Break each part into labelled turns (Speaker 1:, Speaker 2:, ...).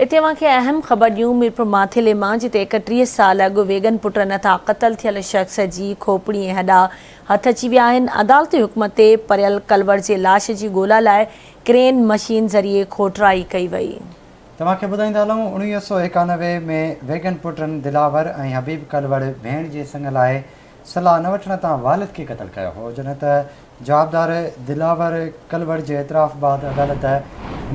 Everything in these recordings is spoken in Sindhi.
Speaker 1: اتي اوهان کي اهم خبر ڏيون ميرپور ماٿيلي مان جتي 31 سال اڳ ويڳن پٽن هٿان قتل ٿيل شخص جي کوپڙي ۽ هڏا هٿ اچي ويا آهن عدالتي حڪم تي پريل ڪلوڙ جي لاش جي ڳولا لاء ڪرين مشين ذريعي کوٽرائي ڪئي وئي.
Speaker 2: توهان کي ٻڌائيندا هلون 1991 ۾ ويگن پٽن دلاور ۽ حبيب ڪلوڙ ڀيڻ جي سڱ لاء صلاح نه وٺڻ تان والد کي قتل ڪيو هو جڏهن ته جوابدار دلاور ڪلوڙ جي اعتراف بعد عدالت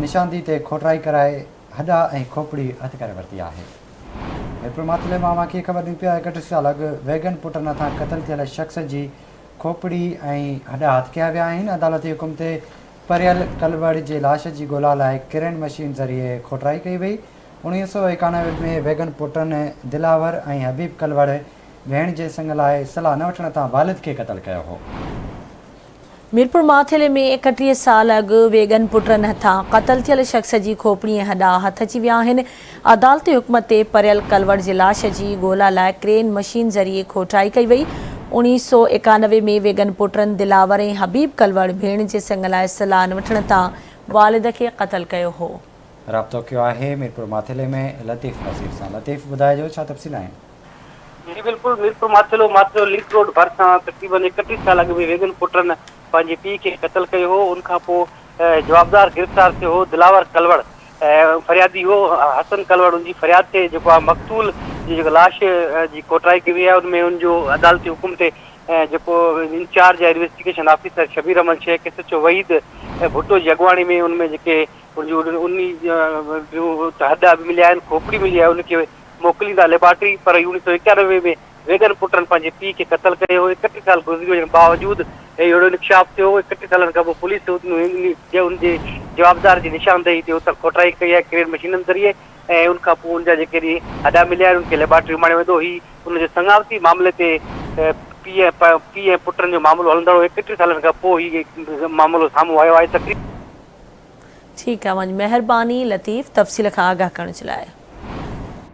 Speaker 2: نشاندهي تي کوٽرائي ڪرائي هڏا ۽ کوپڙي هٿ ڪري ورتي آهي. ميرپور ماٿيلي مان اوهان کي خبر ڏيون پيا 31 سال اڳ ويگن پٽن هٿان قتل ٿيل شخص جي کوپڙي ۽ هڏا هٿ ڪيا ويا آهن عدالتي حڪم تي پريل ڪلوڙ جي لاش جي ڳولا لاء ڪرين مشين ذريعي کوٽرائي ڪئي وئي 1991 ۾ ويگن پٽن دلاور ۽ حبيب ڪلوڙ ڀيڻ جي سڱ لاء صلاح نه وٺڻ تان والد کي قتل ڪيو هو.
Speaker 1: ميرپور ماٿيلي ۾ 31 سال اڳ ويڳن پٽن هٿان قتل ٿيل شخص جي کوپڙي ۽ هڏا هٿ اچي ويا آهن. عدالتي حڪم تي پريل ڪلوڙ جي لاش جي ڳولا لاء ڪرين مشين ذريعي کوٽائي ڪئي وئي. 1991 ۾ ويڳن پٽن دلاور ۽ حبيب ڪلوڙ ڀيڻ جي سڱ لاء صلاح نه وٺڻ تان والد کي قتل ڪيو هو.
Speaker 2: رابطو ڪيو آهي ميرپور ماٿيلي ۾ لطيف نصير سان لطيف ٻڌائجو ڇا تفصيل آهن.
Speaker 3: جي بلڪل ميرپور ماٿيلو ماٿيلو لنڪ روڊ ڀرسان تقريبن 31 سال اڳ ۾ ويڳن پٽن پنهنجي پيء کي قتل ڪيو هو ان کان پوء جوابدار گرفتار ٿيو هو دلاور ڪلوڙ فريادي هو حسن ڪلوڙ ان جي فرياد تي جيڪو آهي مقتول جي جيڪو لاش جي کوٽرائي ڪئي وئي آهي ان ۾ ان جو عدالتي حڪم تي جيڪو انچارج آهي investigation officer Shabbir Ahmed Shaikh S H O Waheed Bhutto جي اڳواڻي ۾ ان ۾ جيڪي ان جون انهي جون هڏا به مليا آهن کوپڙي ملي آهي ان کي موڪليندا ليبارٽري پر 1991 ۾ ويڳن پٽن پنهنجي پيء کي قتل ڪيو هو 31 سال گذري وڃڻ باوجود اهڙو انڪشاف ٿيو هو 31 سالن کان پوء پوليس ان جي جوابدار جي نشاندهي تي اتان کوٽرائي ڪئي آهي ڪرين مشينن ذريعي ۽ ان کان پوء ان جا جيڪي هڏا مليا آهن ان کي ليبارٽري اماڻيو ويندو هي ان جو سڱاوتي معاملي تي پيء ۽ پٽن جو معاملو هلندڙ هو 31 سالن کان پوء هي معاملو سامهون آيو آهي تقريبن
Speaker 1: ٺيڪ آ اوهان جي مهرباني لطيف تفصيل کان آگاهه ڪرڻ جي لاء.